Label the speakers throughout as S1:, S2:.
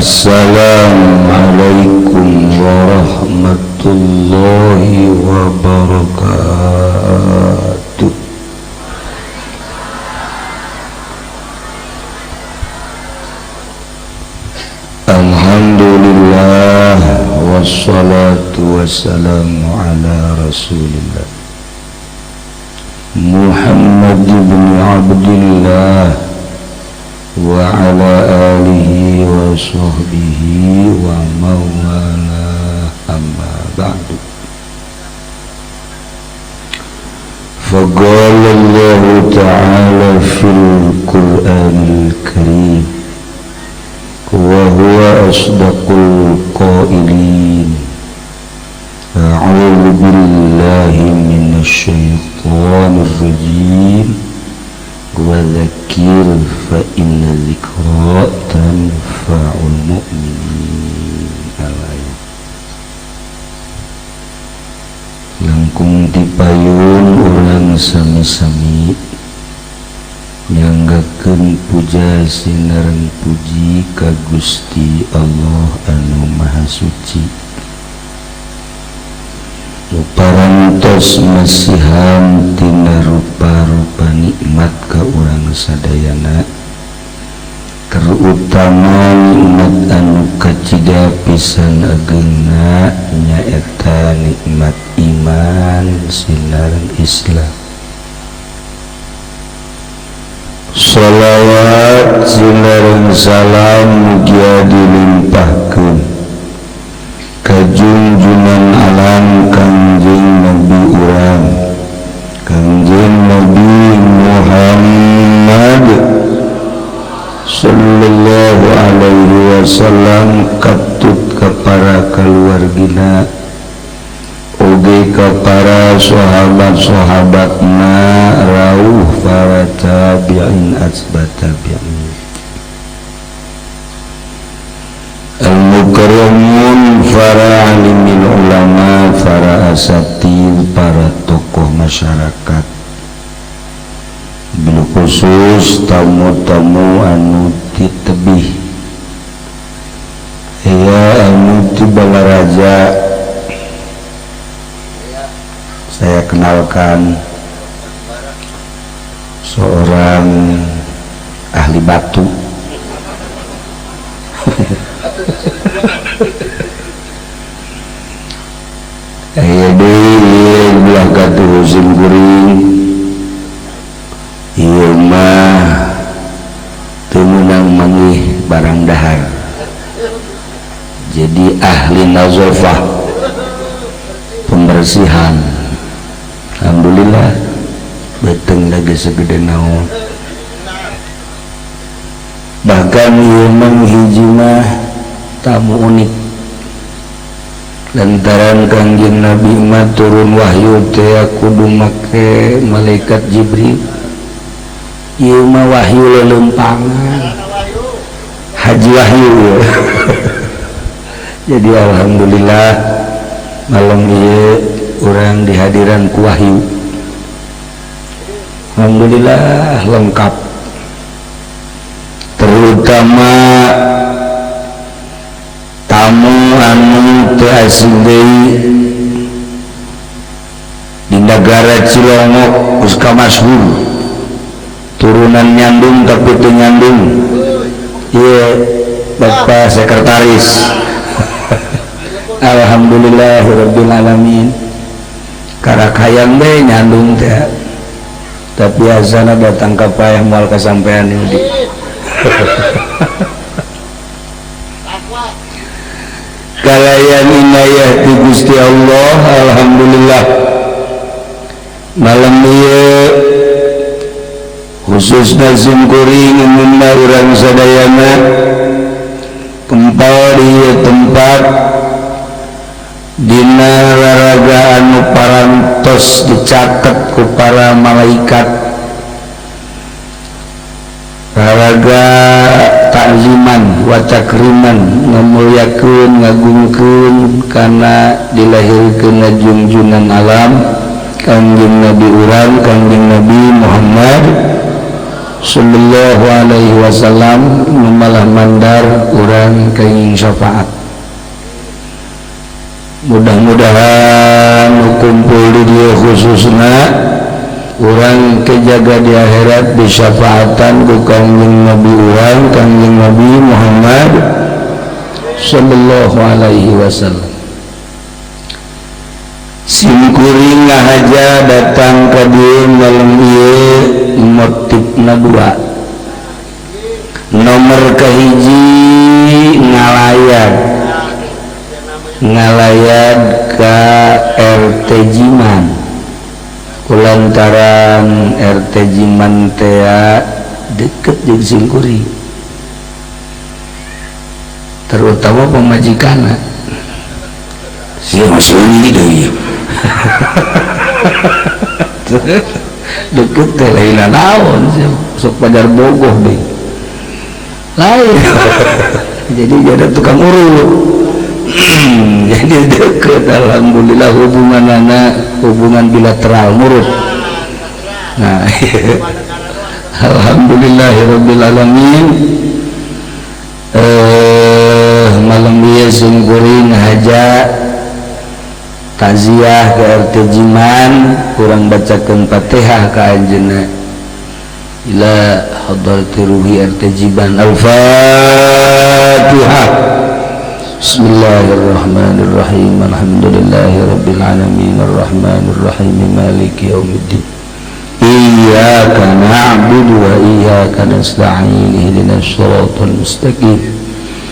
S1: Assalamualaikum warahmatullahi wabarakatuh. Alhamdulillah wassalatu wassalamu ala Rasulillah Muhammad ibn Abdillah wa ala alihi wa sahbihi wa mawala, amma ba'du. Faqala Allah ta'ala fil Qur'anil Karim wa huwa asdaqul qailin. A'udzu billahi minasy syaithanir rajim. Wa dzakir fa inna dzikra tanfa'ul mu'minin. Al-ayat. Langkung dipayun urang sami-sami nyanggakeun puja sinareng puji ka Gusti Allah anu Maha Suci. Parantos masihan tina rupa-rupa nikmat ka urang sadayana, terutama nikmat anu kacida pisan ageungna nyaeta nikmat iman sinareng Islam. Shalawat sinareng salam mugia dilimpahkeun ka junjungan alam Kangjeng Nabi urang, Kangjeng Nabi Muhammad sallallahu alaihi wasallam, katut ka para kaluargina oge ka para sahabat-sahabatna, rauh para tabi'in atba tabi'in, al-mukarramun, para alimil ulama, para asatid, para tokoh masyarakat, bil khusus tamu-tamu anu titebih, ya anu ti Balaraja. Saya kenalkan seorang ahli batu. Aya deui belah katuh sim kuring. Ieu mah teu meunang manggih barang dahar. Jadi ahli nazafah, pembersihan. Alhamdulillah beteng lagi segede naon. Bahkan ieu mah hiji mah tamu unik. Lantaran Kangjeng Nabi mah turun wahyu teh kudu make malaikat Jibril. Ieu mah wahyu lelempangan, haji wahyu. Jadi alhamdulillah malam ieu urang dihadiran ku wahyu. Alhamdulillah lengkap, terutama tamu anu teu asing deui di negara Cilongok geus kamasyhur, turunan nyandung tapi teu nyandung. Ieu Bapak Sekretaris. Alhamdulillahirabbil alamin. Karak hayang we nyandung teh, tapi azana datang ka payah moal kasampean ieu. Kalayan inayah ti Gusti Allah, alhamdulillah malam ieu khususna simkuring umumna urang sadayana kempal di ieu tempat dina raraga anu parantos dicatet ku para malaikat, raraga takziman wa takriman, ngamuliakeun ngagungkeun kana dilahirkeun junjunan alam Kangjeng Nabi urang, Kangjeng Nabi Muhammad sallallahu alaihi wasallam. malah mandar urang kenging syafaat. Mudah-mudahan kumpul di dieu khususna urang kejaga di akhirat disyafaatan ku Kangjeng Nabi urang, Kangjeng Nabi Muhammad sallallahu alaihi wasallam. Simkuring ngahaja datang ka dieu malem ieu motifna dua. Nomor kahiji ngalayat ka RT Jiman, kulantaran RT Jiman tea deket jeung simkuring, terutama pamajikanna sia masih ini deui deket teh lain naon sok pajar bogoh deui lain. Jadi jadi tukang urut. Jadi deket, alhamdulillah hubungan anak hubungan bilateral murut. Nah, alhamdulillahirabbil alamin. Malam ieu simkuring haja takziah ke RT Jiman, kurang bacakeun Fatihah ka anjeunna ila hadrati ruhi RT Jiman. Al-Fatihah. Bismillahirrahmanirrahim. Alhamdulillahirabbil alamin arrahmanirrahim maliki yaumiddin. Iyyaka na'budu wa iyyaka nasta'in ihdinas siratal mustaqim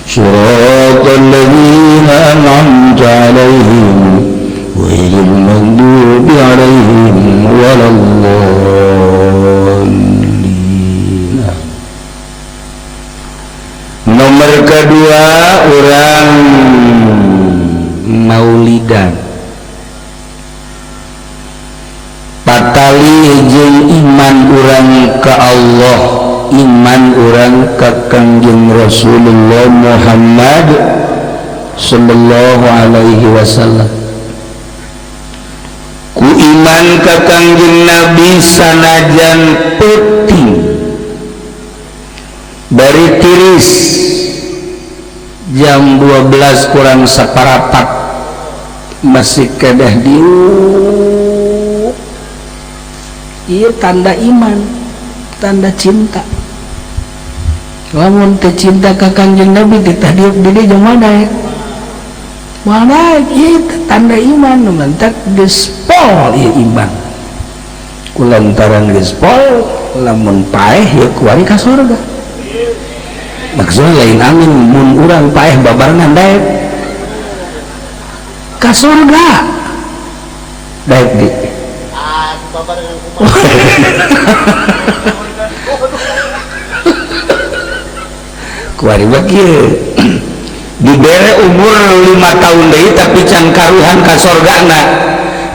S1: siratal ladzina an'amta 'alaihim ghairil maghdubi 'alaihim waladdallin. Nomor kedua orang maulidan patali jeung iman urang ka Allah, iman urang ka Kangjeng Rasulullah Muhammad sallallahu alaihi wasallam. Ku iman ka Kangjeng Nabi sanajan peuting bari tiris jam 12 kurang separapat masih kedah diuk. Ieu tanda iman, tanda cinta. Lamun teu cinta ka Kangjeng Nabi teh diuk di dieu jeung mana? Mana ieu tanda iman nu mantak geus pol ieu iman. Kulantaran geus pol lamun paeh ieu kuari ka surga. Maksudna lain amin mun urang paeh babarengan daek ka surga. Daek di
S2: babarengan kumaha.
S1: Kuari mah kieu dibere umur 5 tahun deui tapi can karuhan ka sorgana.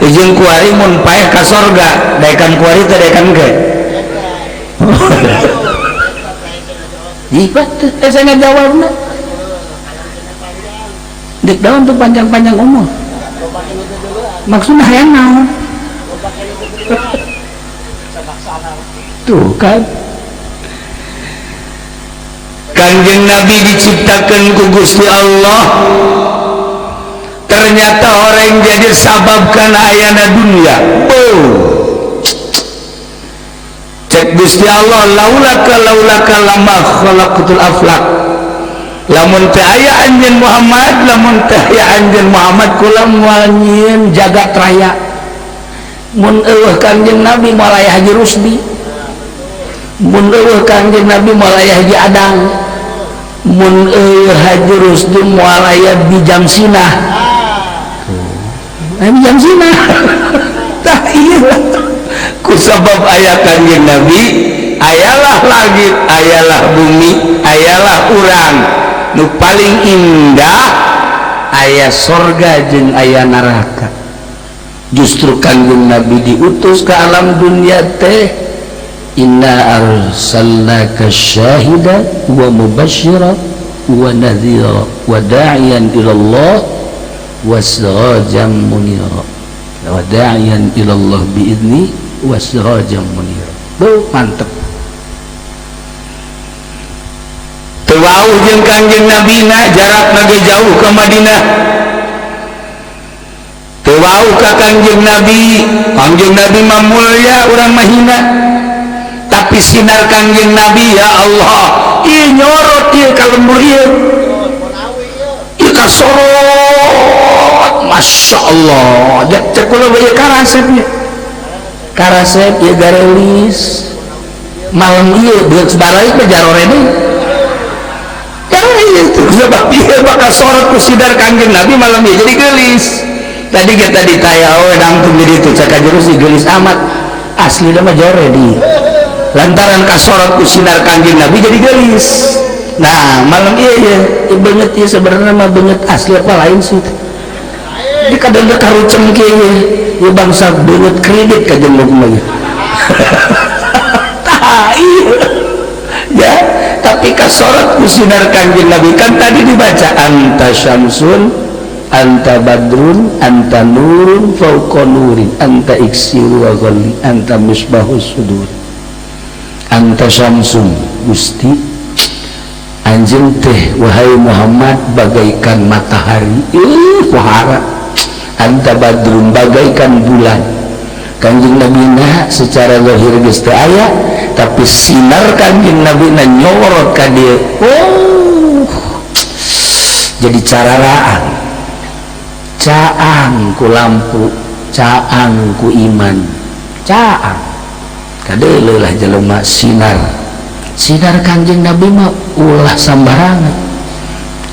S1: Jeung kuari mun paeh ka sorga daekan kuari teh daekan ge. Ibat teh saya ngajawabna. Dek daun tuh panjang-panjang umur. Maksudna hayang naon? Tuh kan Kangjeng Nabi diciptakan ku Gusti Allah, ternyata orang jadi sabab kana ayana dunia. Oh. Cek Gusti Allah laulaka laulaka lama khalaqatul aflak. Lamun teu aya anjeun Muhammad, lamun teu aya anjeun Muhammad kula moal nyieun jagat raya. Mun eueuh Kangjeng Nabi moal aya Haji Rusdi. Mun eueuh Kangjeng Nabi moal aya Haji Adang. Mun eueuh Haji Rusdi moal aya Bijam Sinah. Bijam Sinah. Tah ieu ku sabab aya Kangjeng Nabi, ayalah langit, ayalah bumi, ayalah urang. Nu paling indah aya sorga jeung aya neraka. Justru Kangjeng Nabi diutus ke alam dunia teh inna arsalnaka syahida wa mubasyira wa nadhira wa da'iyan ila Allah wa sirajan munira wa da'iyan ila Allah biizni wa sirajan munira. Beuh mantep. Teu wauh jeung Kangjeng Nabina, jarakna ge jauh ke Madinah. Teu wauh ka Kangjeng Nabi, Kangjeng Nabi mah mulia, urang mah hina. Tapi sinar Kangjeng Nabi, ya Allah, ieu nyorot ieu ka lembur ieu. Ieu kasorot, Masya Allah. Cek kula ieu karasep ieu. Karasep ieu garelis. Malam ieu beuk baraik mah jarore deui. Itu sebab ieu bakal sorot ku sinar Kangjeng Nabi malam ieu jadi geulis. Tadi kita ditanya, oh nangtung jadi itu cak jurus geulis amat. Asli mah jore di. Lantaran kasorot ku sinar Kangjeng Nabi jadi geulis. Nah, malam ieu ya, beungeut ieu sebenarnya mah beungeut asli apa lain sih. Di kadang karucem kieu ieu bangsa beungeut kredit ka jeung mah. Tah ieu. Ya, tapi kasorot ku sinar Kangjeng Nabi kan tadi dibaca anta syamsun anta badrun anta nurun fauqa nurin anta iksiru wa ghalli anta misbahus sudur anta syamsun. Gusti anjeun teh wahai Muhammad bagaikan matahari, pohara, anta badrun bagaikan bulan. Kangjeng Nabi na secara zahir geus teu aya, tapi sinar Kangjeng Nabi na nyorot ka dieu. Oh, jadi cararaan, caang ku lampu, caang ku iman, caang kadeuleuh lah jelema sinar. Sinar Kangjeng Nabi mah ulah sambarangan,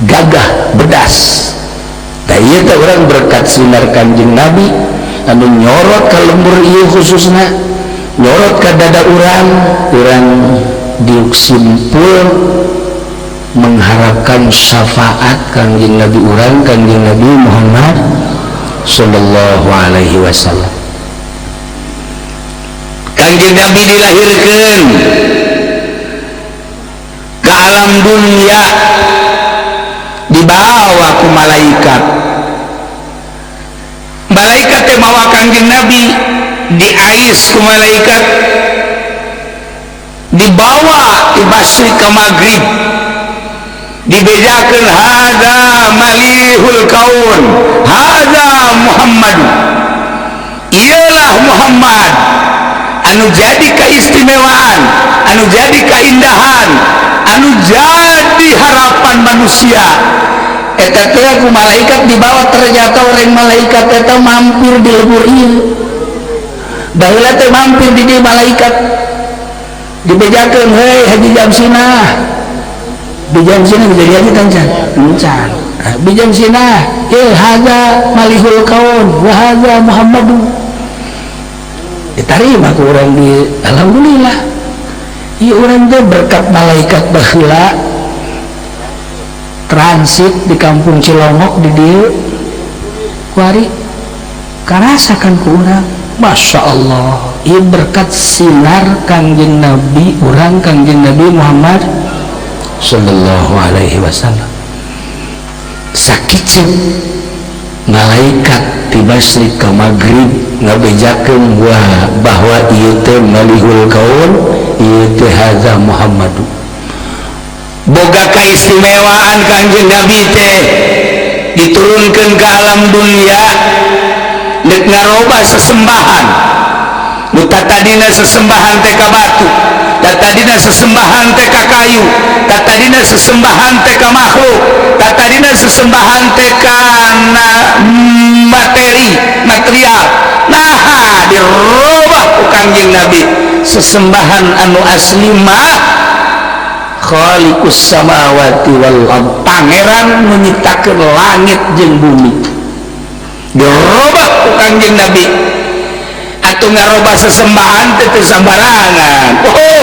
S1: gagah bedas. Da ieu teh urang berkat sinar Kangjeng Nabi anu nyorot ka lembur ieu, khususna nyorot ka dada urang, urang diuk simpul mengharapkan syafaat Kangjeng Nabi urang, Kangjeng Nabi Muhammad sallallahu alaihi wasallam. Kangjeng Nabi dilahirkan ke alam dunia, dibawa ku malaikat. Malaikat teh mawa Kangjeng Nabi, diais ku malaikat, dibawa di masyrik ke maghrib, dibejakeun hadza malihul kaun, hadza Muhammad, ialah Muhammad anu jadi keistimewaan, anu jadi keindahan, anu jadi harapan manusia. Eta teh ku malaikat dibawa, ternyata orang malaikat eta mampir di lembur ieu. Baheula teh mampir di dieu malaikat, dibejakeun, hei Haji Jamsinah, Bijamsinah jadi haji tancan encan Bijamsinah, eh hadza malihul kaun wa hadza Muhammadu. Diterima ku urang di, alhamdulillah. Ieu urang teh berkat malaikat baheula transit di kampung Cilongok di dieu kuari karasakan ku urang, Masya Allah, ieu berkat sinar Kangjeng Nabi urang, Kangjeng Nabi Muhammad sallallahu alaihi wasallam. Sakit malaikat di masyrik ke maghrib ngabejakeun bahwa ieu teh malihul kaun, ieu teh hadza Muhammadu. Boga keistimewaan Kangjeng Nabi teh diturunkan ke alam dunia nek ngaroba sesembahan. Nu tadina sesembahan teh ka batu, tadina sesembahan teh ka kayu, tadina sesembahan teh ka makhluk, tadina sesembahan teh kana materi, material. Nah, dirobah ku Kangjeng Nabi sesembahan anu asli mah Khaliqus samawati wal ard, pangeran menyiptakeun langit jeung bumi. Dirobah ku Kangjeng Nabi. Atuh ngaroba sesembahan teh teu sambarangan. Oh,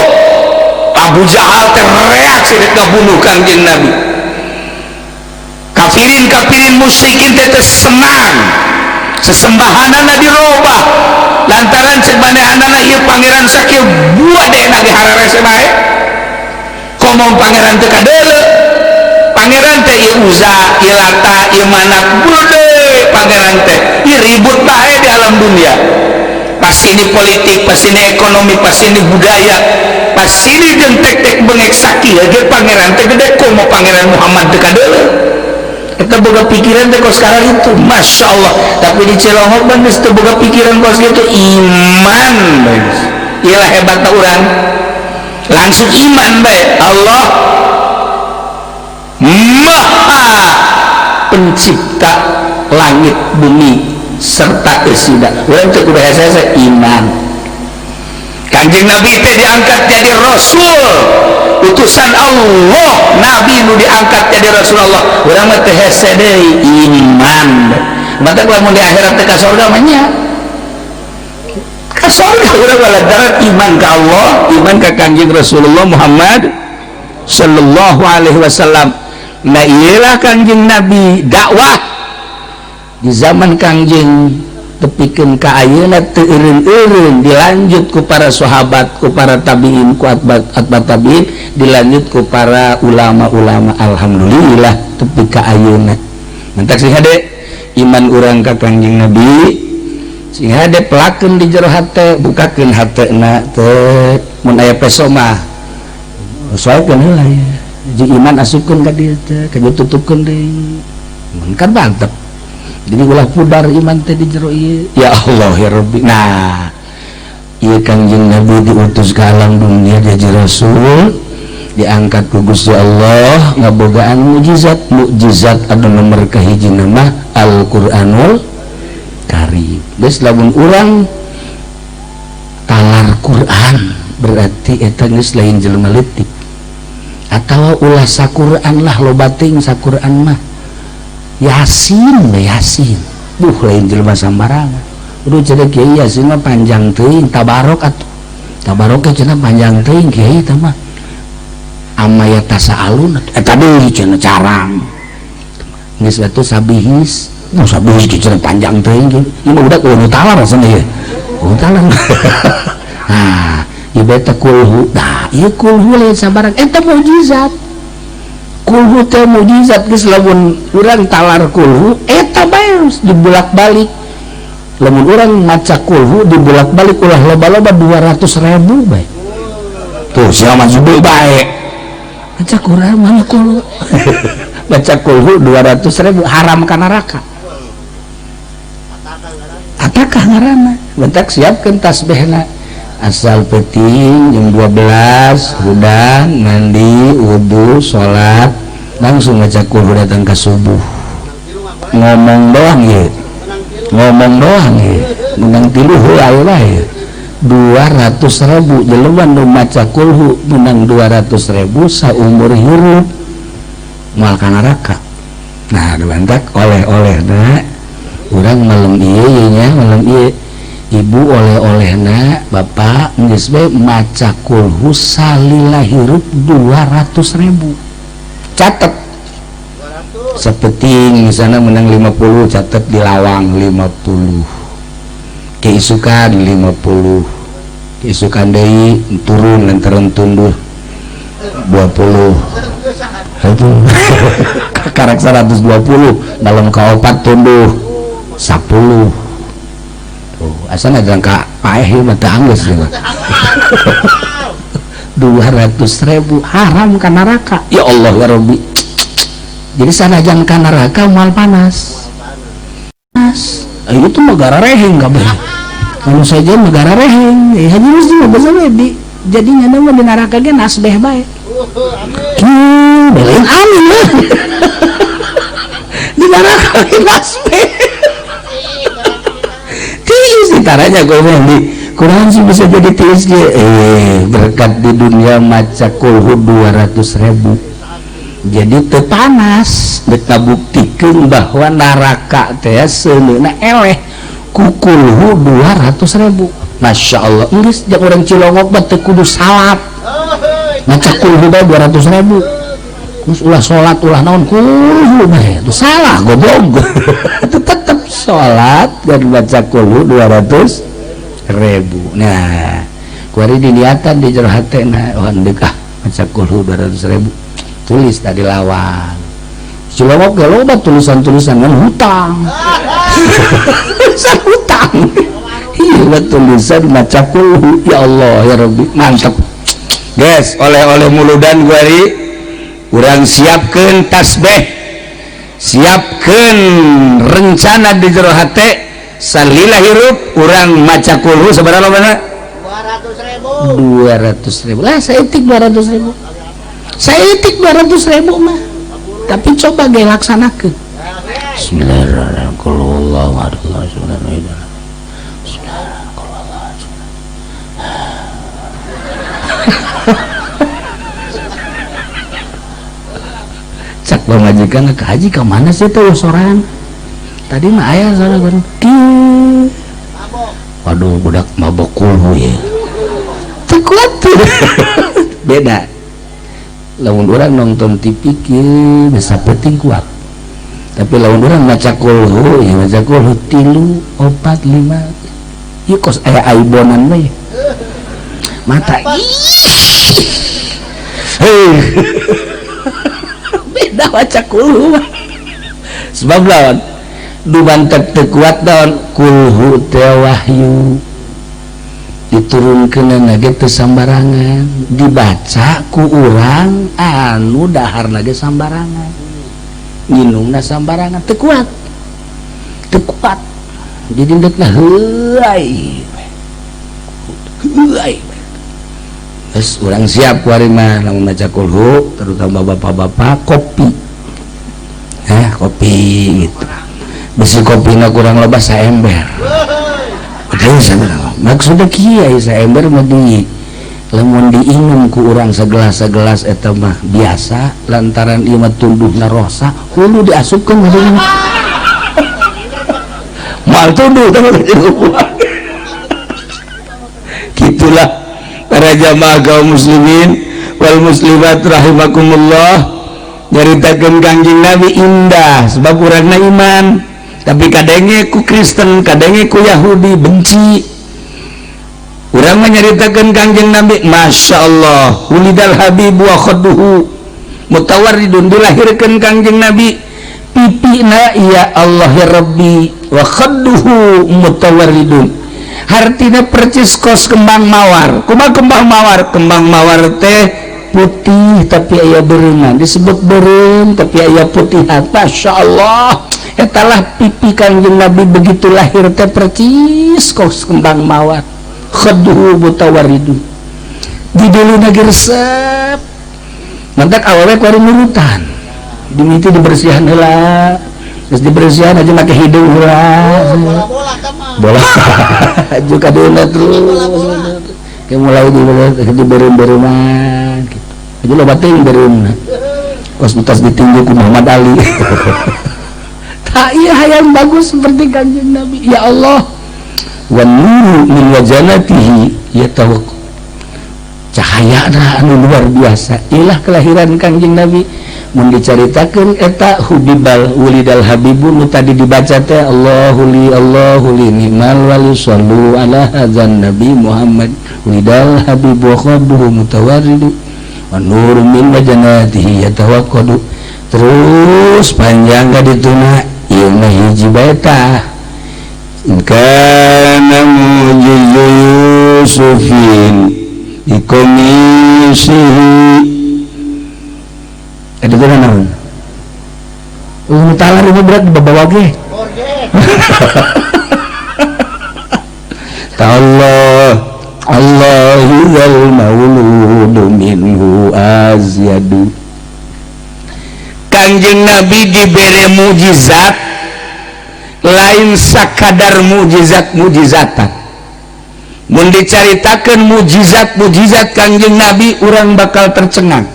S1: Abu Jahal teh reaksi rek ngabunuh Kangjeng Nabi. Kafirin-kafirin musyrikin teh teu senang sesembahanana dirobah lantaran cek manehanana ieu pangeran sakieu buat deh nage hararese bae. Komo pangeran teh kadeuleu, pangeran teh ieu Uza, ieu Lata, ieu Manat, bude pangeran teh ieu ribut bae di alam dunia. Pas ini politik, pas ini ekonomi, pas ini budaya. Pas sini jeung tek-tek bengek sakieu ge pangeran teh gede, komo Pangeran Muhammad teu kadeuleu. Eta boga pikiran teh kos sekarang itu, Masya Allah. Tapi di Cilongok mah geus teu boga pikiran kos gitu, iman bae. Iyalah hebatna urang, langsung iman bae. Allah Maha Pencipta langit bumi serta isina. Urang teu kudu hese, iman. Kanjeng Nabi teh diangkat jadi rasul, utusan Allah. Nabi nu diangkat jadi Rasul Allah, urang mah teu hese deui, iman. Mata lamun di akhirat teh ka surga mah nya ka surga urang mah lantaran iman ka Allah, iman ka Kanjeng Rasulullah Muhammad sallallahu alaihi wasallam. Nah, iyalah Kanjeng Nabi dakwah di zaman Kangjeng tepikeun ka ayeuna teu eureun-eureun, dilanjut ku para sahabat, ku para tabiin, ku atba atba tabiin, dilanjut ku para ulama-ulama. Alhamdulillah tepi ka ayeuna. Mantak sing hade iman urang ka Kangjeng Nabi, sing hade pelakeun di jero hate, bukakeun hatena teh. Mun aya peso mah soalkeun heula ya, jeung iman asupkeun ka dieu teh, ka tutupkeun deui. Mun kan mantep, jadi ulah pudar iman teh di jero ieu. Ya Allah ya Rabbi. Nah, ieu Kangjeng Nabi diutus ke alam dunia jadi rasul, diangkat ku Gusti Allah, ngabogaan mukjizat. Mukjizat anu nomor kahiji nama Al-Qur'anul Karim. Geus, lamun urang talar Quran berarti eta geus lain jelema leutik. Atawa ulah saquran lah, loba teuing saquran mah. Yasin, Yasin, buh, lain jelema sambarangan. Udah jadi kiai, Yasin mah panjang teuing. Tabarok atuh, tabarok cenah panjang teuing, kiai, eta mah amma yatasaalun eta deui cenah carang. Geus atuh sabihis, oh, sabihis cenah panjang teuing. Ieu mah budak eueuh talar rasana ieu, eueuh talar. Nah, ieu teh kulhu. Nah, ieu kulhu lain sabarang, eta mukjizat. Kulhu teh mukjizat. Geus, lamun urang talar kulhu eta bae dibulak-balik, lamun urang maca kulhu dibulak-balik, ulah loba-loba, 200 ribu bae. Tuh siapa masuk bae baca Quran mana kulhu, baca kulhu 200 ribu haram ka neraka. Apakah ngaranna? Bentak siapkan tasbihna. Asal penting jam 12 udah mandi, wudhu, sholat, langsung baca kulhu datang ke subuh. Ngomong doang ya, ngomong doang ya, menang tilu heula lah ya. 200 ribu jelema nu maca kulhu menang 200 ribu, saumur hirup moal ka neraka. Nah, bantak oleh-oleh na urang malam ieu nya, malam ieu ibu oleh-olehna, bapak, geus bae maca kulhu salila hirup 200 ribu. Catet seperti misalnya menang 50, catet di lawang 50, keisukan 50, keisukan deui turun lantaran tunduh 20, itu karak 120, dalam kaopat tunduh 10. Tuh asal ada ka paeh mah teu anggeus gitu. 200 ribu haram ka neraka. Ya Allah ya Rabbi. Jadi sanajan ka neraka moal panas panas. Itu mah garareheng kabeh. Kalau saja mah garareheng, haji mesti mah bahasa di jadi nyana mah di neraka ge nasbeh bae. Belain amin lah. Di neraka ge nasbeh tiis taranya gue di kurang sih bisa jadi tiis ge. Berkat di dunia maca kulhu 200 ribu jadi teu panas. Dek ngabuktikeun bahwa neraka teh seuneuna eleh ku kulhu 200 ribu. Masya Allah. Geus, jeung urang Cilongok mah teu kudu salat, maca kulhu bae 200 ribu. Terus ulah salat, ulah naon, kulhu bae. Itu salah, goblok. Itu tetep salat dan baca kulhu 200 ribu. Nah, kuari diniatan di jero hatena, oh, ndek ah maca kulhu 200 ribu. Tulis tadi lawan Cilongok ge loba tulisan-tulisan kan hutang, tulisan hutang. Iya, tulisan maca kulhu. Ya Allah ya Rabbi, mantap. Guys, oleh-oleh muludan kuari urang siapkeun tasbih, siapkeun rencana di jero hate, salila hirup urang maca kulhu sabaraha lobana?
S2: 200.000.
S1: 200.000 lah, saeutik 200.000, saeutik 200.000 mah, tapi coba ge laksanakeun. Bismillahirrahmanirrahim. Qul huwallahu ahad. Bismillahirrahmanirrahim. Bismillahirrahmanirrahim. Cak pamajikan ke haji ke mana sih tuh sorangan? Tadi mah aya sorangan. Waduh, budak mabok kulhu ya. Teu kuat tuh. Beda. Lamun urang nonton TV kieu bisa penting kuat. Tapi lamun urang maca kulhu ya, maca kulhu 3, 4, 5. Ieu kos aya aibonan mah ya. Mata. Hei. Beda maca kulhu mah. Sebab lawan dubantek teu kuat daun kulhu teh wahyu diturunkeun ge teu sambarangan, dibaca ku urang anu daharna ge sambarangan, nginumna sambarangan, teu kuat, teu kuat. Jadi deukna heuay heuay. Geus urang siap kuari mah lamun maca kulhu, terutama bapak-bapak kopi. Kopi gitu. Bisi kopina kurang loba saember. Maksudnya kieu saember mah di lamun diinum ku urang segelas-segelas eta mah biasa, lantaran ieu mah tunduhna rosa hulu diasupkeun maksudna. Moal tunduh teh. Gitulah para jamaah kaum muslimin wal muslimat rahimakumullah. Nyaritakeun Kangjeng Nabi indah sebab urangna iman, tapi kadenge ku Kristen, kadenge ku Yahudi benci. Urang menyaritakeun Kangjeng Nabi, Masya Allah, wulidal habib wa khadduhu mutawarridun, dilahirkeun Kangjeng Nabi pipina ya Allah ya Rabbi, wa khadduhu mutawarridun, hartina percis kos kembang mawar. Kumaha kembang mawar? Kembang mawar teh putih tapi aya beureungan, disebut beureum tapi aya putihan. Masya Allah, etalah pipi Kangjeng Nabi begitu lahir teh percis kos kembang mawar. Khadduhu mutawarridun, diduluna ge resep. Mantak awewe kuari nurutan, dimiti dibersihan heula, geus dibersihan aja make hidung heula, bola juga kaduna terus kayak mulai dibeureum-bereuman gitu. Aja loba teuing beureumna. Kos entos ditinju ku Muhammad Ali. Tak iya hayang bagus seperti Kangjeng Nabi. Ya Allah, wan nuru min wajanatihi yatawakku, cahayana anu luar biasa. Ilah kelahiran Kangjeng Nabi mun dicaritakeun eta hubibal wulidal habibu nu tadi dibaca teh Allahu li Allahu li ni'mal wali sallu ala hadzan nabi Muhammad wulidal habibu khadduhu mutawarridu wan nuru min wajanatihi yatawaqqadu. Terus panjang ka dituna ieu mah hiji bae tah. Kana mujizu Yusufin bikomisihi. Eta teh naon? Talar ini berat dibawa ge. Allah Allahu wal mauludu minhu azyadu. Kangjeng Nabi dibere mukjizat lain sakadar mukjizat-mukjizatan. Mun dicaritakeun mukjizat-mukjizat Kangjeng Nabi urang bakal tercengang.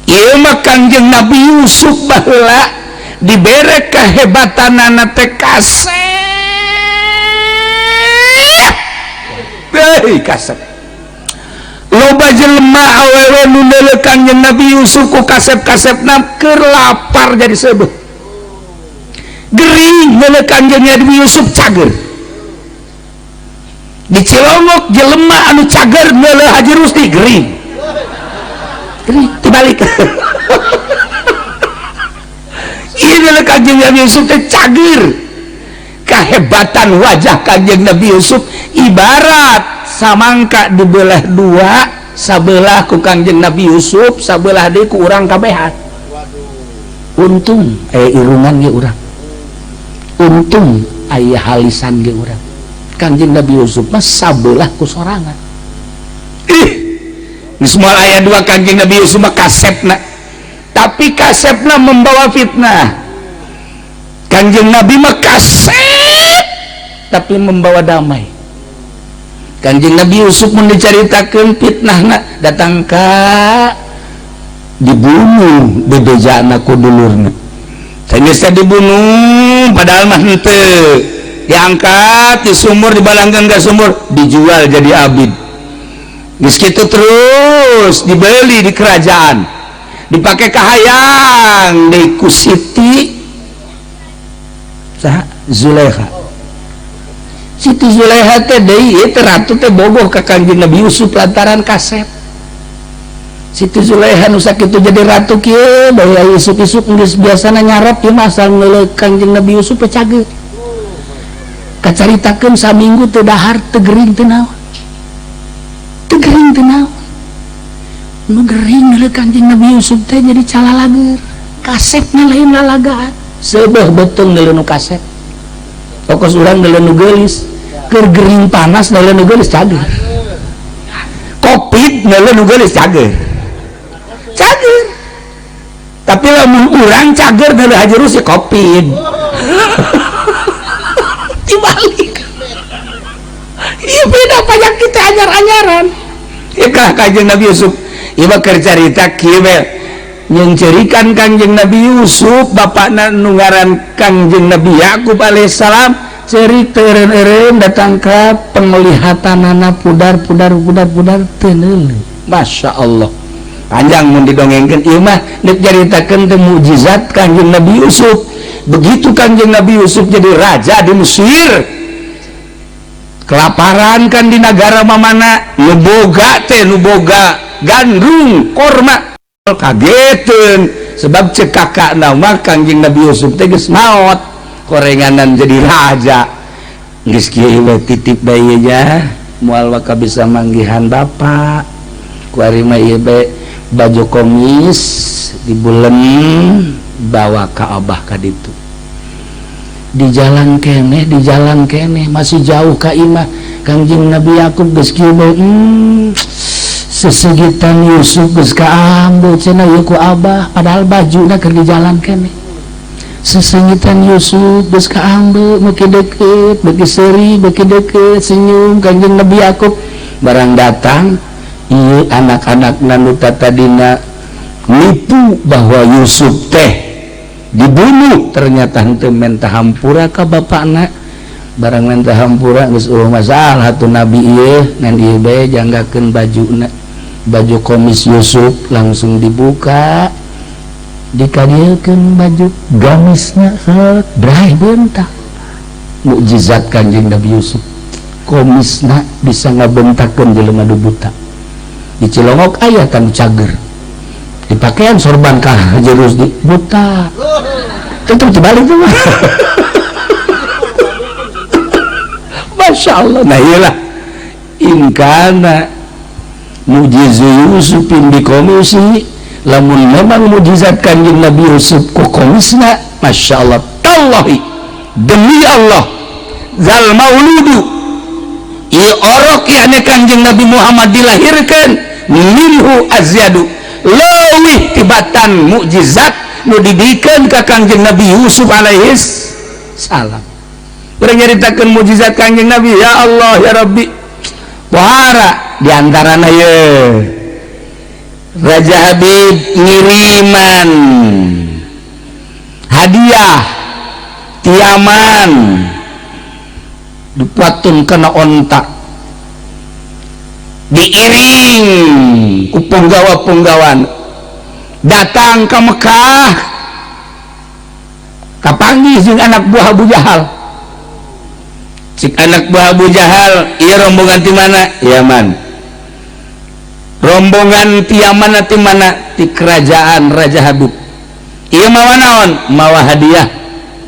S1: Ieu mah Kangjeng Nabi Yusuf baheula dibere kehebatanana teh kasep. Heuh kasep. Loba jelema awewe nu neuleuh Kangjeng Nabi Yusuf ku kasep-kasepna keur lapar jadi seubeuh. Gering neuleuh Kangjeng Nabi Yusuf cager. Di Cilongok jelema anu cager neuleuh Haji Rusdi gering. Gering dibalik. Ieu neuleuh Kangjeng Nabi Yusuf teh cager. Kahebatan wajah Kangjeng Nabi Yusuf ibarat Samangka dibelah dua, sabelah ku Kangjeng Nabi Yusuf, sabelah deui ku urang kabehan. Untung aya irungan ge urang, untung aya halisan ge urang. Kangjeng Nabi Yusuf mah sabelah ku sorangan. Ih, geus moal aya dua. Kangjeng Nabi Yusuf mah kasepna, tapi kasepna membawa fitnah. Kangjeng Nabi mah kasep tapi membawa damai. Kangjeng Nabi Yusuf mun dicaritakeun fitnahna, datang ka dibunuh, bebejana ku dulurna. Sanes dibunuh, padahal mah henteu. Diangkat di sumur, dibalangkeun ka sumur, dijual jadi abid. Geus kitu terus dibeli di kerajaan, dipakai kahayang di ku Siti saha? Zulaikha. Siti Zulaikha teh deui ieu teh ratu teh bogoh ka Kangjeng Nabi Yusuf lantaran kasep. Siti Zulaikha nu sakitu jadi ratu kieu baya isuk-isuk geus biasana nyarap ieu mah, asal ngeuleuh Kangjeng Nabi Yusuf teh cager. Kacaritakeun saminggu teu dahar, teu gering, teu naon, teu gering, teu naon. Nu gering ngeuleuh Kangjeng Nabi Yusuf teh jadi calalager. Kasepna lain lalagaan, seubeuh beuteung ngeuleuh nu kasep. Pokos urang ngeuleuh nu geulis, keur gering panas ngeuleuh nu geulis cager. Covid ngeuleuh nu geulis cager, cager. Tapi lamun urang cager ngeuleuh Haji Rusdi, Covid. Dibalik. Iya, beda penyakit anyar-anyaran. Ieu kah Kanjeng Nabi Yusuf. Ieu mah keur carita kieu we. Nyengcerikan Kangjeng Nabi Yusuf, bapakna nu ngaran Kangjeng Nabi Yakub alaihissalam cerik teu eureun-eureun, datang ka penglihatanana pudar, pudar, pudar, pudar, teu neuleuh. Masya Allah, panjang mun didongengkeun. Ieu mah deuk caritakeun teh mukjizat Kangjeng Nabi Yusuf. Begitu Kangjeng Nabi Yusuf jadi raja di Mesir, kelaparan kan di negara mamana, nu boga teh nu boga gandrung korma kageteun, sebab cek kakak nama Kangjeng Nabi Yusuf teh geus maot, korenganan jadi raja. Geus kieu we, titip bae nya, moal waka bisa manggihan bapak. Kuari mah ieu bae, baju komis dibulen, bawa ka abah ka ditu. Di jalan keneh, di jalan keneh, masih jauh ka imah, Kangjeng Nabi Yakub geus kieu bae, sesegitan Yusuf geus kaambil cenah ieu ku abah, padahal bajuna keur di jalan keneh. Sesengitan Yusuf geus kaambil, beuki deket, beuki seuri, beuki deket, senyum Kangjeng Nabi Yakub. Barang datang ieu anak-anak nu tadina nipu bahwa Yusuf teh dibunuh, ternyata henteu, menta hampura ka bapakna. Barang menta hampura, geus eueuh masalah tuh. Nabi ieu ngan ieu bae, janggakeun bajuna, baju komis Yusuf langsung dibuka, dikadieukeun baju gamisna, set bray bentak. Mukjizat Kanjeng Nabi Yusuf, komisna bisa ngabentakeun jelema nu buta. Di Cilongok aya kan cager, dipakaian sorban kah jerus di buta, tentu dibalik tuh. Masya Allah. Nah, iyalah, in kana mujizu Yusufin bi komisi, lamun memang mujizat Kanjeng Nabi Yusuf ku komisna, Masya Allah, tallahi, demi Allah, zal mauludu, ieu orok yakni Kanjeng Nabi Muhammad dilahirkan, minhu azyadu, leuwih tibatan mukjizat nu dibikeun ka Kangjeng Nabi Yusuf alaihis salam. Urang nyaritakeun mukjizat Kangjeng Nabi, ya Allah ya Rabbi, pohara di antarana ye Raja Habib ngiriman hadiah tiaman, dipuatun kana onta, diiring ku punggawa-punggawan, datang ke Mekah, kapanggih jeung anak buah Abu Jahal. Cik anak buah Abu Jahal, "Ieu rombongan ti mana?" "Yaman." "Rombongan ti mana, ti mana?" "Ti kerajaan Raja Habib." "Ieu mawa naon?" "Mawa hadiah."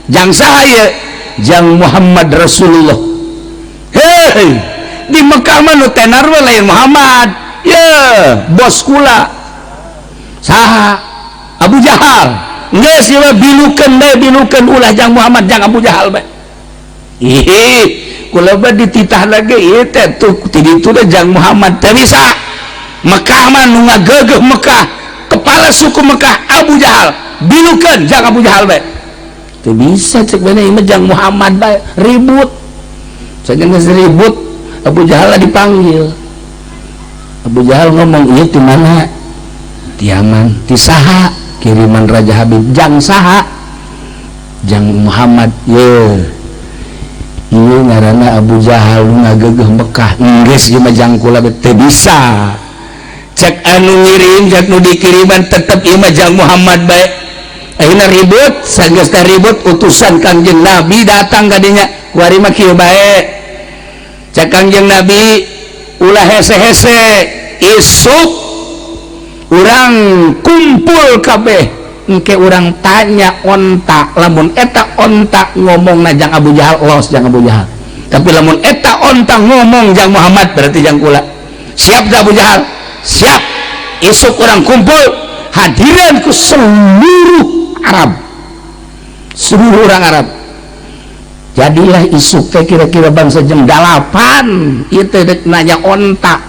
S1: "Jang saha ieu?" "Jang Muhammad Rasulullah." Hei. Di Mekah mah nu tenar we lain Muhammad, ye bos kula saha? Abu Jahal. Geus ieu bilukeun bae, bilukeun, ulah jang Muhammad, jang Abu Jahal bae. Ih, kula mah dititah lagi ieu teh tuh ti ditu teh jang Muhammad. Teu bisa, Mekah mah nu ngagegeuh Mekah, kepala suku Mekah Abu Jahal, bilukeun jang Abu Jahal bae. Teu bisa, cek bene ieu mah jang Muhammad bae. Ribut saja, geus ribut, Abu Jahal dipanggil. Abu Jahal ngomong, "Ieu ti mana?" "Ti Yaman." "Ti saha?" "Kiriman Raja Habib." "Jang saha?" "Jang Muhammad." "Ye, ieu ngaranna Abu Jahal nu ngagegeuh Mekah. Geus ieu mah jang kula." "Teu bisa," cek anu ngirim, cek nu dikiriman, tetep ieu mah jang Muhammad bae. Akhirna ribut. Sanggeus ribut, utusan Kangjeng Nabi datang ka dinya. "Kuari mah kieu bae," cek Kangjeng Nabi, "ulah hese-hese, isuk urang kumpul kabeh, engke urang tanya onta. Lamun eta onta ngomong jang Abu Jahal, los jang Abu Jahal. Tapi lamun eta onta ngomong jang Muhammad, berarti jang kula. Siap tak, Abu Jahal?" "Siap." Isuk urang kumpul, hadiran ku seluruh Arab, seluruh orang Arab. Jadilah isuk teh kira-kira bangsa jam 8 itu nanya onta.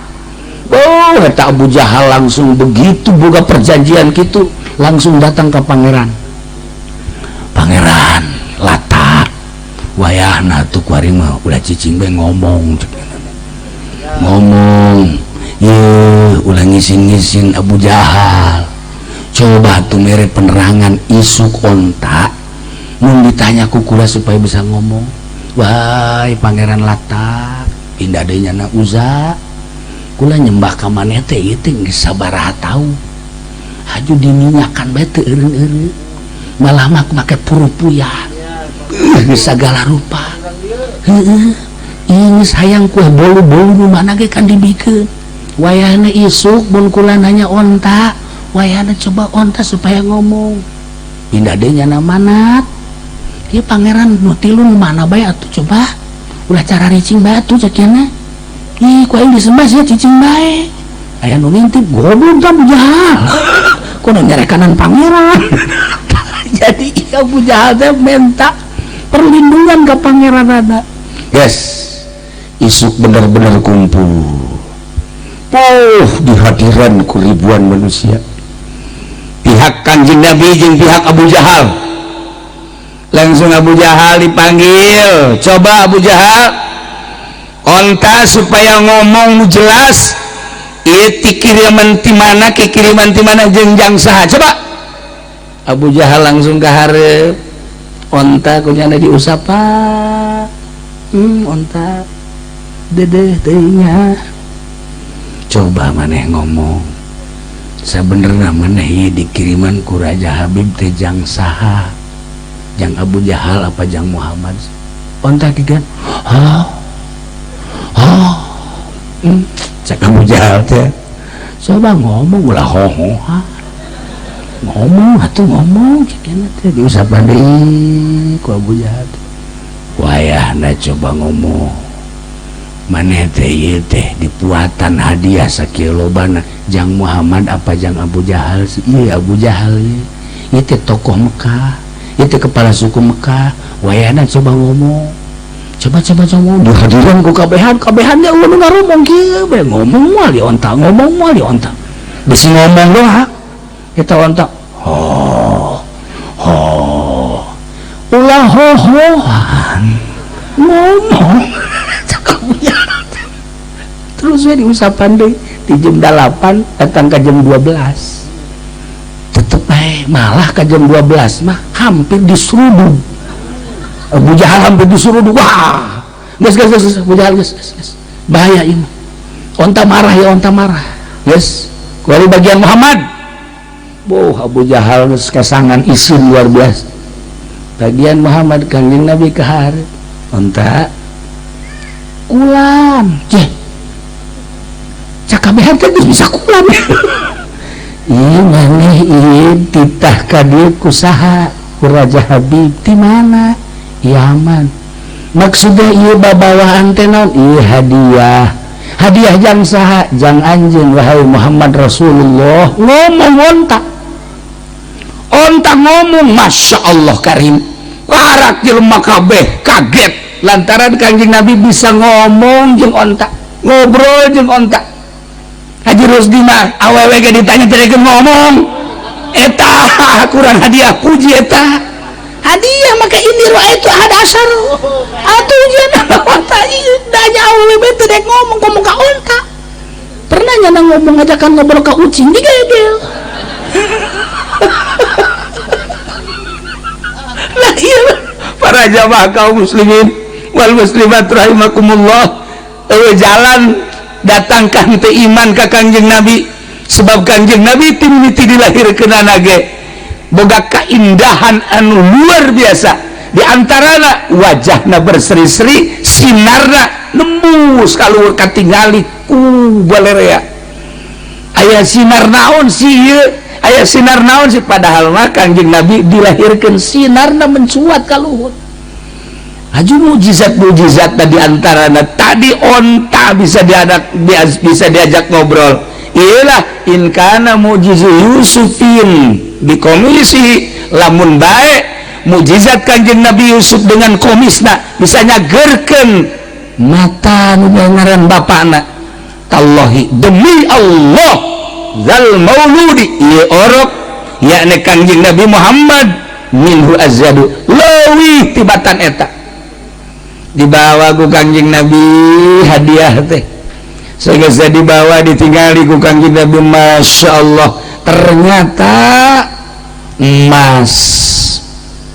S1: Oh, eta Abu Jahal langsung begitu boga perjanjian gitu, langsung datang ke pangeran, Pangeran Lata, "Wayahna tuh kuari mah ulah cicing bae, ngomong, ngomong ye, ulah ngisin-ngisin Abu Jahal. Coba tuh mere penerangan, isuk onta mun ditanya ku kula supaya bisa ngomong." "Wahai Pangeran Lata, pindah deui nyana Uza, kula nyembah ka maneh teh ieu teh geus sabaraha taun, haju diminyakan bae teu eureun-eureun, malah mah make purupuya geus sagala rupa. Heueuh, ieu geus hayang kue bolu-bolu nu mana ge kan dibikeun. Wayahna isuk mun kula nanya onta, wayahna coba onta supaya ngomong." Pindah deui nyana Manat, "Ieu pangeran nu tilu nu mana bae atuh, coba ulah cara ricing bae atuh," cek nya. "Ih, ku aing disembah sia cicing bae." Aya nu ngintip, "Goblok Abu Jahal, kudu nyerekanan pangeran." Jadi Abu Jahal teh minta perlindungan ke pangeran ada. Yes, isuk benar-benar kumpul. Oh, di hadiran ku ribuan manusia, pihak Kanjeng Nabi jeung pihak Abu Jahal. Langsung Abu Jahal dipanggil. "Coba Abu Jahal, onta supaya ngomong jelas, ieu ti kiriman ti mana, ki kiriman ti mana, jeung jang saha, coba." Abu Jahal langsung ke hareup onta, kunyana diusapan, "Onta dedeh teuingnya, coba maneh ngomong sebenarnya, maneh ieu dikiriman ku Raja Habib teh jang saha? Jang Abu Jahal apa jang Muhammad?" Onta kieu, "Oh, oh." Cek Abu Jahal teh, "Coba ngomong, ulah hoho, ngomong atuh, ngomong," cek teh. Diusapan deui ku Abu Jahal teh. "Wayahna coba ngomong, maneh teh ieu teh dipuatan hadiah sakieu lobana, jang Muhammad apa jang Abu Jahal sih?" "Ieu Abu Jahal ieu, ieu teh tokoh Mekah, ieu teh kepala suku Mekah. Wayahna coba ngomong, coba, coba, coba." Dihadiran ku kabehan, kabehan ge nu ngarumong kieu bae, ngomong moal di onta, ngomong moal di onta, bisi ngomong doang kita onta. "Oh, oh, ulah hohohan, ngomong," terus we diusapan deui di jam 8 datang ke jam 12 tetep bae. Malah ke jam 12 mah hampir diseruduk Abu Jahal, hampir diseruduk. "Wah, geus, geus, geus, Abu Jahal, geus, geus, geus, bahaya ieu mah, onta marah ya, onta marah. Geus, keluar bagian Muhammad." Boh, Abu Jahal geus kesangan isin luar biasa. Bagian Muhammad, Kanjeng Nabi ke hareup. "Onta, kulan ceh cakabehan teh geus bisa kulan. Ieu maneh ieu titah ka dieu ku saha?" "Ku Raja Habib." "Ti mana?" "Yaman." Maksudnya ieu babawaan teh naon? Ieu hadiah. Hadiah jang saha? Jang anjeun wahai Muhammad Rasulullah. Ngomong onta. Onta ngomong, Masya Allah Karim. Karak jelema kabeh kaget lantaran Kanjeng Nabi bisa ngomong jeung onta, ngobrol jeung onta. Haji Rusdi mah awewe ge ditanya teu ngomong. Eta kurang hadiah puji eta. Hadiah maka ini roa itu ada asar. Atuh jeung onta ieu danya awewe teu dek ngomong ngomong ka onta. Pernah nyana ngomong ngajakan ngobrol ka ucing digegel. Lah iya para jamaah kaum muslimin wal muslimat rahimakumullah, jalan datangkan teu iman ka Kangjeng Nabi sebab Kangjeng Nabi timiti dilahirkeunana ge boga kaindahan anu luar biasa, di antarana wajahna berseri-seri, sinarna nembus kaluhur katingali ku balerea. Aya sinar naon sih ieu? Aya sinar naon sih, padahal mah Kangjeng Nabi dilahirkeun sinarna mencuat ka luhur. Aju mukjizat-mukjizat tadi antarana tadi onta bisa diadak bisa diajak ngobrol. Iyalah in kana mu'jizu Yusufin bi komisi, lamun bae mukjizat Kangjeng Nabi Yusuf dengan komisna bisa nyagerkeun mata nu ngaran bapana. Tallahi demi Allah zal mauludi ieu orok yakni Kangjeng Nabi Muhammad minhu azyadu leuwih tibatan eta. Dibawa ku Kangjeng Nabi hadiah teh sehingga dibawa ditinggali ku Kangjeng Nabi, Masya Allah ternyata emas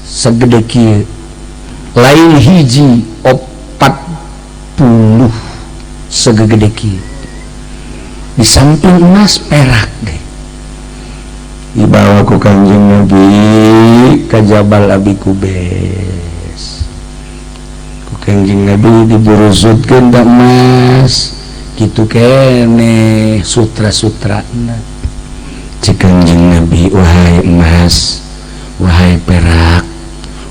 S1: segede kieu lain hiji 40 segede kieu, di samping emas perak deh. Dibawa ku Kangjeng Nabi ka Jabal Abi Kubes, ku Kangjeng Nabi diburusutkeun da emas kitu keneh sutra-sutrana. Cek Kangjeng Nabi, wahai emas, wahai perak,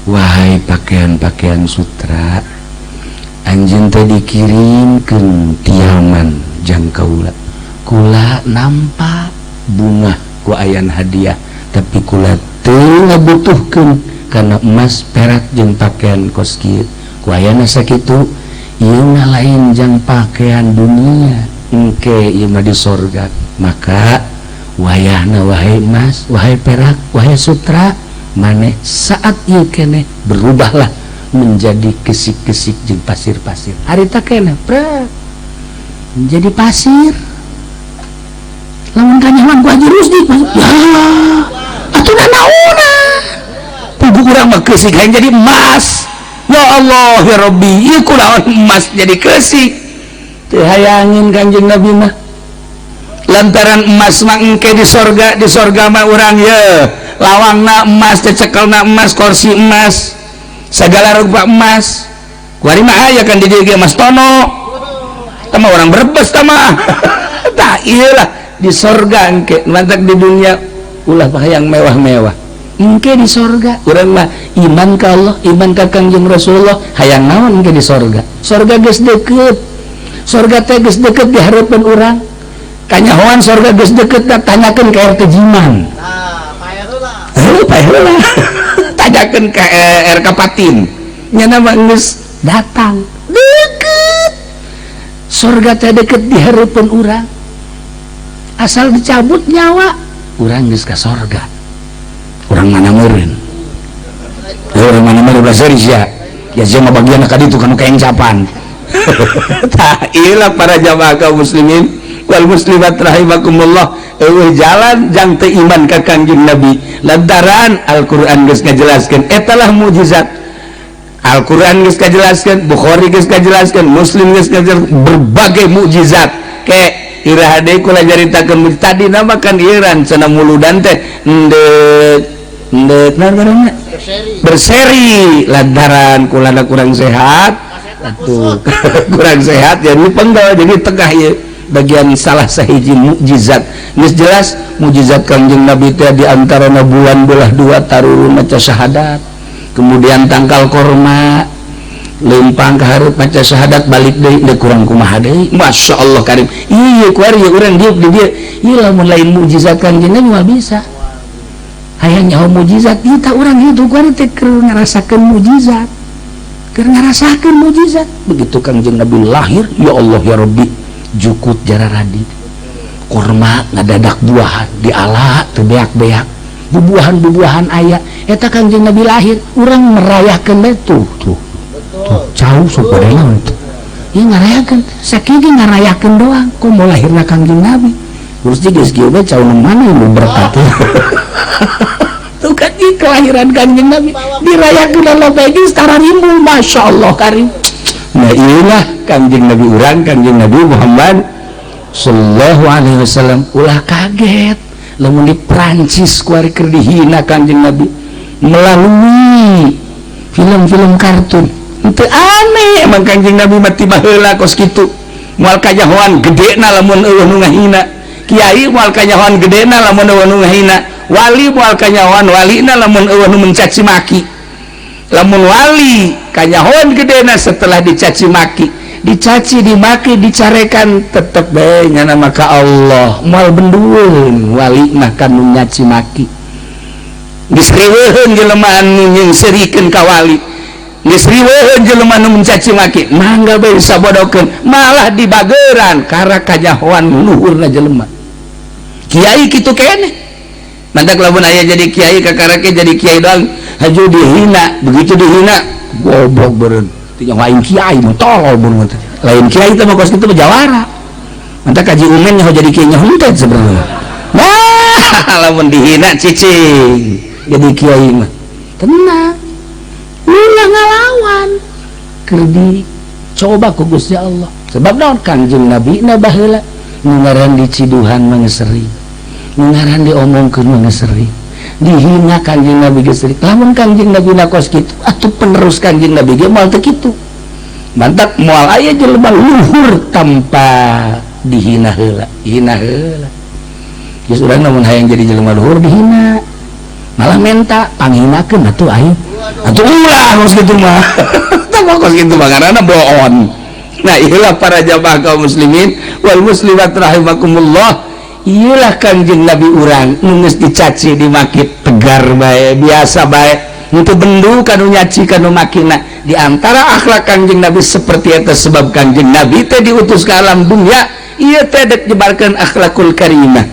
S1: wahai pakaian-pakaian sutra, anjeun teh dikirimkeun tiaman jang kaula. Kula nampak bunga ku ayan hadiah, tapi kula teu ngabutuhkeun kana emas, perak jeung pakaian kos kieu. Ku ayana sakitu ieu mah lain jang pakaian dunia, engke ieu mah di sorga. Maka wayahna wahai emas, wahai perak, wahai sutra, maneh saat ieu keneh berubahlah menjadi kesik-kesik jeung pasir-pasir. Harita keneh prek menjadi pasir. Lamun kanyawan ku Haji Rusdi, ya atuh naona pugu urang mah keusik hayang jadi emas. Ya Allah ya Rabbi, ieu kunaon emas jadi keusik? Teu hayangin Kangjeng Nabi mah. Lantaran emas mah engke di sorga, di sorga mah urang ye lawangna emas, cecekelna emas, kursi emas, segala rupa emas. Kuari mah aya kan di dieu ge Mas Tono. Tah mah urang Brebes tah mah. Tah ieu lah di sorga engke, mantak di dunia ulah hayang mewah-mewah. Engke di sorga urang mah iman ka Allah, iman ka Kangjeng Rasulullah, hayang naon engke di sorga. Sorga geus deukeut. Sorga teh geus deukeut di hareupeun urang. Kanyahoan sorga geus deukeut tah tanyakeun ka RT Jiman.
S2: Nah, paeh heula.
S1: Heuh, paeh heula. Tanyakeun ka RK Patin. Nya mah geus datang. Deukeut. Sorga teh deukeut di hareupeun urang. Asal dicabut nyawa urang geus ka sorga. Urang mana meureun? Ya urang mana meureun belah seuri sia. Ya sia mah bagian ka ditu kanu kaengcapan. Tah ieu para jamaah kaum muslimin wal muslimat rahimakumullah, eueuh jalan jang teu iman ka Kangjeng Nabi lantaran Al-Qur'an geus ngajelaskeun eta lah mukjizat. Al-Qur'an geus ngajelaskeun, Bukhari geus ngajelaskeun, Muslim geus ngajelaskeun berbagai mukjizat. Ke iraha deui kula nyaritakeun tadi nama kan iran cenah muludan teh endeut endeut naon ngaranna berseri lantaran kulana kurang sehat atuh kurang sehat jadi penggal jadi tengah ieu bagian salah sahiji mukjizat. Geus jelas mukjizat Kangjeng Nabi teh di antarana bulan belah dua tarurun maca syahadat, kemudian tangkal korma, Lempang ka hareup, maca syahadat, balik deui, deui kurang kumaha deui. Masya Allah karim. Iya, kuari urang diuk di dieu. Ieu lamun lain mukjizat Kanjeng Nabi mah bisa. Hayang nyaho mukjizat kita urang hidup kuari teh keur ngarasakeun mukjizat. Keur ngarasakeun mukjizat. Begitu Kanjeng Nabi lahir, ya Allah ya Rabbi, jukut jararadi. Kurma ngadadak buahan, diala teu beak-beak. Bubuahan-bubuahan aya. Eta Kanjeng Nabi lahir, urang merayakeun bae tuh tuh. Tuh, jauh sok naon tuh. Ieu ngarayakeun, sakieu ngarayakeun doang. Kok mau lahirna Kanjeng Nabi? Terus geus kieu bae cau nu mana nu berkat. Tuh kan ieu kelahiran Kanjeng Nabi dirayakeun Allah bae geus tararimbul, Masya Allah karim. Nah, inilah Kanjeng Nabi urang, Kanjeng Nabi Muhammad sallallahu alaihi wasallam. Ulah kaget lamun di Prancis kuari keur dihina Kanjeng Nabi melalui film-film kartun. Itu aneh, emang Kanjeng Nabi mati baheula kos kitu. Moal kanyahoan gedena lamun eueuh nu ngahina. Kiai moal kanyahoan gedena lamun eueuh nu ngahina. Wali moal kanyahoan walina lamun eueuh nu mencaci maki. Lamun wali kanyahoan gedena setelah dicaci maki, dicaci dimaki dicarekan, tetep bae nyana maka Allah moal bendueun wali mah kan nu nyaci maki. Geus riweuheun jelema anu nyingserikeun ka wali, geus riweuheun jelema nu mencaci maki, mangga bae sabodokeun, malah dibageran karena kanyahoan luhurna jelema. Kiai kitu keneh. Mantak lamun aya jadi kiai kakarake jadi kiai doang, haju dihina, begitu dihina goblok beureun. Teu lain kiai mah tolol beureun. Lain kiai teh mah kos kitu mah jawara. Mantak kaji umen nyaho jadi kiai nya henteu sebenarnya. Nah, lamun dihina cicing jadi kiai mah tenang. Ulah ngalawan. Keur dicoba ku Gusti Allah. Sebab naon? Kanjeng Nabi na baheula nu ngaran diciduhan mah geus sering. Nu ngaran diomongkeun mah geus sering. Dihina Kanjeng Nabi geus sering. Lamun Kanjeng Nabi na kos kitu, atuh penerus Kanjeng Nabi ge moal teu kitu. Mantak moal aya jelema luhur tanpa dihina heula, hina heula. Geus urang lamun hayang jadi jelema luhur dihina. Malah menta panghinakeun atuh aing. Atuh ulah kos kitu mah. Tah kos kitu mah ngaranna boon. Nah, iyalah para jamaah kaum muslimin wal muslimat rahimakumullah. Iyalah Kanjeng Nabi urang nu geus dicaci dimaki tegar bae, biasa bae. Henteu bendu kanu nyaci kanu makina. Di antara akhlak Kanjeng Nabi seperti eta, sebab Kanjeng Nabi teh diutus ke alam dunia ieu teh dek nyebarkeun akhlakul karimah.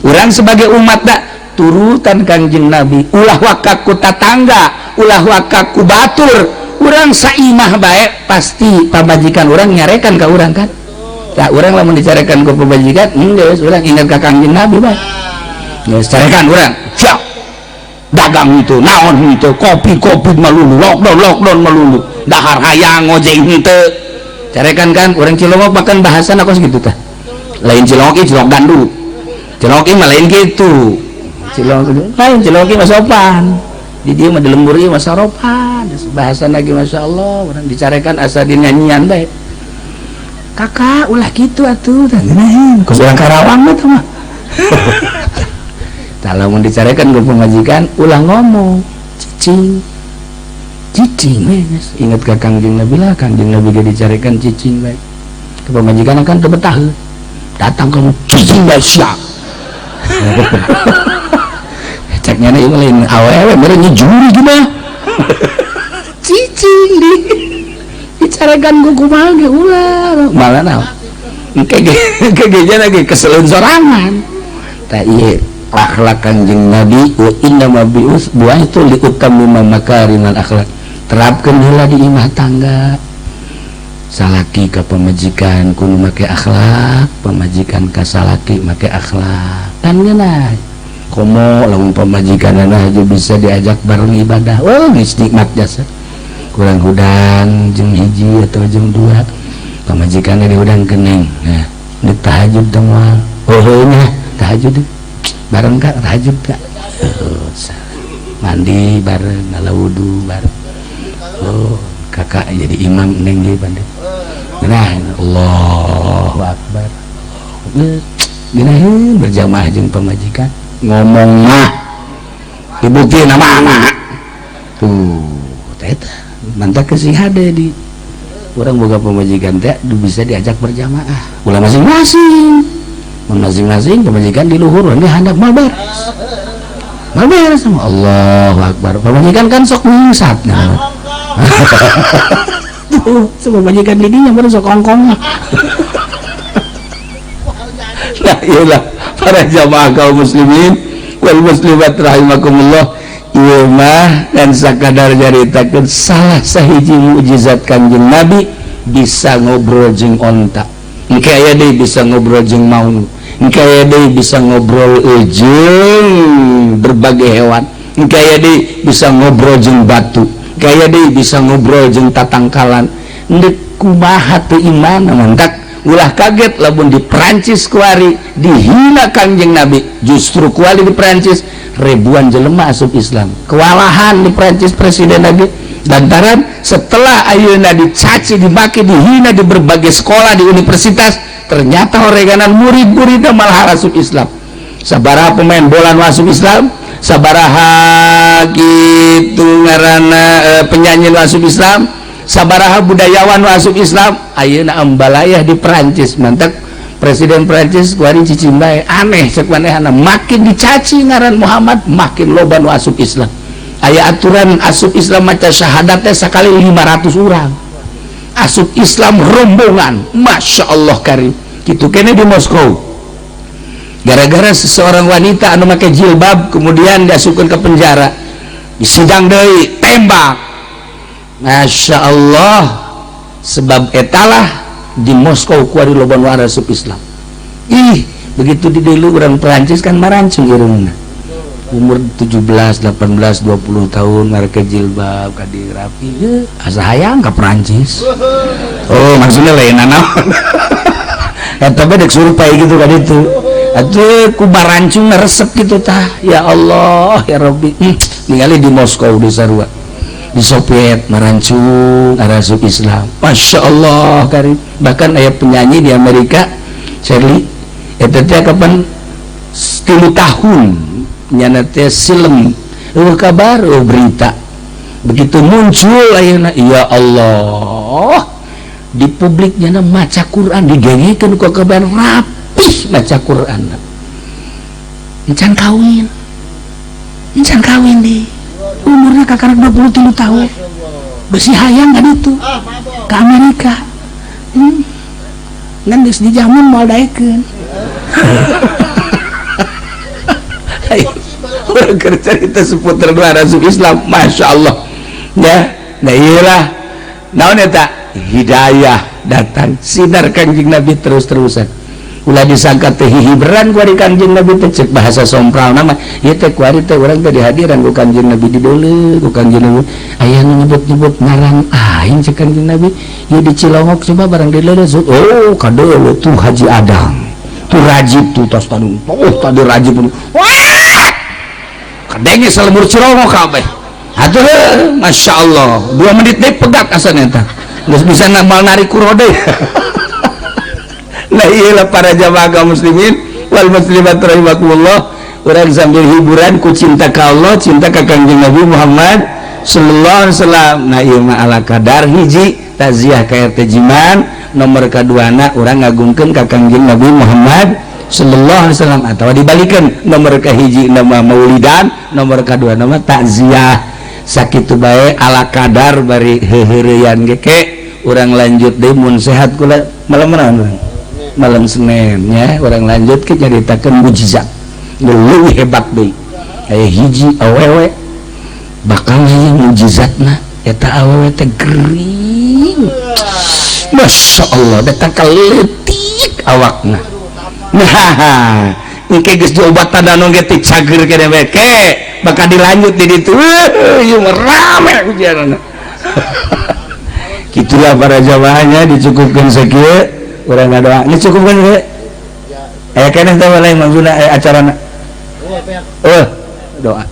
S1: Urang sebagai umat da turutan Kanjeng Nabi, ulah waka ku tatangga, ulah waka ku batur. Urang saimah bae pasti pamajikan urang nyarekan ka urang kan. Tah urang lamun dicarekan ku pamajikan, geus urang ingat ka Kanjeng Nabi bae. Geus carekan urang, siap. Dagang itu, naon itu, kopi-kopi melulu, lockdown lockdown melulu, dahar hayang ngojek henteu. Carekan kan, urang Cilongok makan bahasan aku segitu tah. Lain Cilongok ieu Cilok gandu. Cilongok ieu mah lain gitu. Cilongok lain, Cilongok ieu mah sopan. Di dieu mah di lembur ieu mah saropan. Bahasan lagi Masya Allah, urang dicarekan asa dinyanyian bae. Kakak ulah kitu atuh, tah ngeunaheun. Kos urang Karawang mah tah mah. Tah lamun dicarekan ku pamajikan ulah ngomong, cicing. Cicing we geus. Ingat ka Kangjeng Nabi lah, Kangjeng Nabi ge dicarekan cicing bae. Ke pamajikan kan teu betah. Datang kamu cicing bae sia. Ceknya ieu lain awewe meureun nyejuri gimana. Cicing di dicarekan ku kumaha ge ulah. Malah naon? Engke ge engke ge lagi keseleun sorangan. Tah ieu akhlak Kanjeng Nabi, wa inna ma bi'us buaitu li utammima makarimal akhlak. Terapkeun heula di imah tangga. Salaki ka pamajikan kudu make akhlak, pamajikan ka salaki make akhlak. Kan ngeunah. Komo lamun pamajikanana aja bisa diajak bareng ibadah. Wah, geus nikmat jasa. Kurang hudang jam 1 atau jam 2. Pamajikanna dihudang keneng. Nah, di tahajud teh moal. Oh, nya tahajud bareng kak, tahajud kak. Oh, mandi bareng, ngala wudu bareng. Oh, kakak jadi imam neng di Bandung. Nah, Allahu Akbar. Geunaheun berjamaah jeung pamajikan. Ngomong mah dibukti nama anak. Tuh, eta mantak ke si hade di Urang boga pamajikan teh bisa diajak berjamaah. Ulah masing-masing. Mun masing-masing pamajikan di luhur, di handap moal beres. Moal beres sama Allahu Akbar. Pamajikan kan sok nyingsat. Nah. Tuh, semua pamajikan di dinya baru sok ongkong. Nah, iyalah para jamaah kaum muslimin wal muslimat rahimakumullah. Ieu mah dan sakadar nyaritakeun salah sahiji mukjizat Kanjeng Nabi bisa ngobrol jeung onta. Engke aya deui bisa ngobrol jeung maung. Engke aya deui bisa ngobrol jeung berbagai hewan. Engke aya deui bisa ngobrol jeung batu. Engke aya deui bisa ngobrol jeung tatangkalan. Endek kumaha teu iman mantak ulah kaget lamun di Perancis kuari dihina Kanjeng Nabi. Justru kuari di Perancis ribuan jelema asup Islam. Kewalahan di Perancis presiden lagi lantaran setelah ayeuna dicaci, dimaki, dihina di berbagai sekolah, di universitas, ternyata oreganan murid-muridnya malah asup Islam. Sabaraha pemain bola nu asup Islam, sabaraha gitu ngaranna penyanyi nu asup Islam, sabaraha budayawan nu asup Islam. Ayeuna ambalayah di Perancis. Mantap Presiden Perancis kuari cicing bae, aneh cek manehna, makin dicaci ngaran Muhammad makin loba nu asup Islam. Aya aturan asup Islam maca syahadat teh sakali 500 orang asup Islam rombongan. Masya Allah karim. Kitu kene di Moskow gara-gara seseorang wanita anu make jilbab kemudian diasupkeun ke penjara, disidang deui, tembak. Masya Allah, sebab etalah di Moskow kuari loba nu asup Islam. Ih, begitu di dulu orang Perancis kan marancung irungna. Umur 17, 18, 20 tahun mereka jilbab kadi rapi, asa hayang ka Perancis. Oh, maksudnya lain naon. Eta mah dek survei gitu kan itu. Atuh ku barancung resep gitu tah. Ya Allah, ya Rabbi. Ningali di Moskow di sarua. Di Soviet marancung asup Islam. Masya Allah karim. Bahkan aya penyanyi di Amerika, Shirley, eta teh kapan 3 tahun nyana teh silem. Eueuh kabar, eueuh berita. Begitu muncul ayeuna, ya Allah, di publik nyana maca Quran digengekeun ku kabar rapih maca Quran. Encan kawin. Encan kawin di. Umurnya kakarak 23 tahun. Besi hayang kan itu ke Amerika. Ngan geus dijamin moal daekeun. Urang keur cerita seputar dua rasul Islam, Masya Allah. Ya, nah iyalah. Naon eta? Hidayah datang, sinar Kanjeng Nabi terus-terusan. Ulah disangka teh hihiberan ku ari Kanjeng Nabi teh, cek bahasa sompral nama. Ieu teh ku ari teh urang teh dihadiran ku Kanjeng Nabi dideuleu ku Kanjeng Nabi. Aya nu nyebut-nyebut ngaran aing cek Kanjeng Nabi. Ieu di Cilongok coba barang dideuleu. Oh, kadeuleu tuh Haji Adang. Tuh rajib tuh tos tadi. Oh, tadi rajib. Wah! Kadenge salemur Cilongok kabeh. Atuh, Masya Allah. 2 menit deui pegat asana eta. Geus bisa nambal narik kurode. Nah iyalah para jamaah kaum muslimin wal muslimat rahimakumullah. Urang sambil hiburan ku cinta ka Allah, cinta ka Kanjeng Nabi Muhammad sallallahu alaihi wasallam. Nah ieu mah ala kadar hiji takziah ka RT Jiman, nomor kaduana urang ngagungkeun ka Kanjeng Nabi Muhammad sallallahu alaihi wasallam, atawa dibalikeun nomor kahiji nama maulidan, nomor kadua nama takziah. Sakitu bae ala kadar bari heuheureyan ge ke urang lanjut deui mun sehat kula malam mana urang? Malam Senin ya, orang lanjut ke nyaritakeun mukjizat leuwih hebat deui. Aya hiji awewe bakal aya mukjizatna, eta awewe teh gering. Masya Allah, datang kaleutik awakna. Nah, engke geus diobatan anu ge teh cager keneh bae ke, bakal dilanjut di ditu. Ieu mah rame ujianna. Kitulah para jamaahnya dicukupkan sakieu. Urang ngadoa, ini cukup kan ya? Keneh teh lain maksudna acarana. Doa.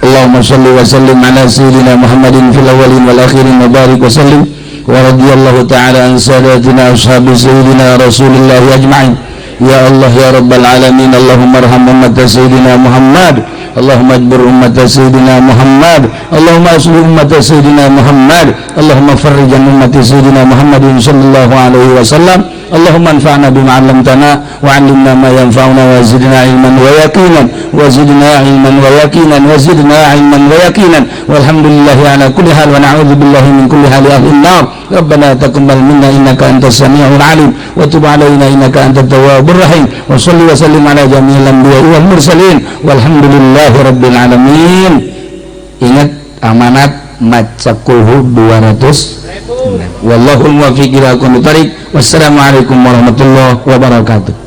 S1: Allahumma shalli wa sallim ala sayyidina Muhammadin fil awwalin wal akhirin wa barik wa sallim wa radhiyallahu ta'ala an sadatina ashabi sayyidina Rasulillah ajma'in. Ya Allah ya rabbal alamin, Allahumma arham ummata sayyidina Muhammad. Allahumma ajbur ummat sayyidina Muhammad. Allahumma aslih ummat sayyidina Muhammad. Allahumma farrijan ummat sayyidina Muhammadin sallallahu alaihi wasallam. Allahumma anfa'na bima 'allamtana wa 'allimna ma yanfa'una wa zidna ilman wa yaqinan wa zidna ilman wa yaqinan wa zidna ilman wa yaqinan. Walhamdulillahi ala kulli hal wa na'udzu billahi min kulli hali ahli an-nar. Rabbana taqabbal minna innaka antas samiul alim wa tub alaina innaka antat tawwabur rahim. Wa salli wa sallim ala jami'il anbiya'i wal mursalin. Walhamdulillahi rabbil alamin. Ingat amanat maca kulhu 200. Wallahul muwaffiq ila aqwamit thariq. Wassalamualaikum warahmatullahi wabarakatuh.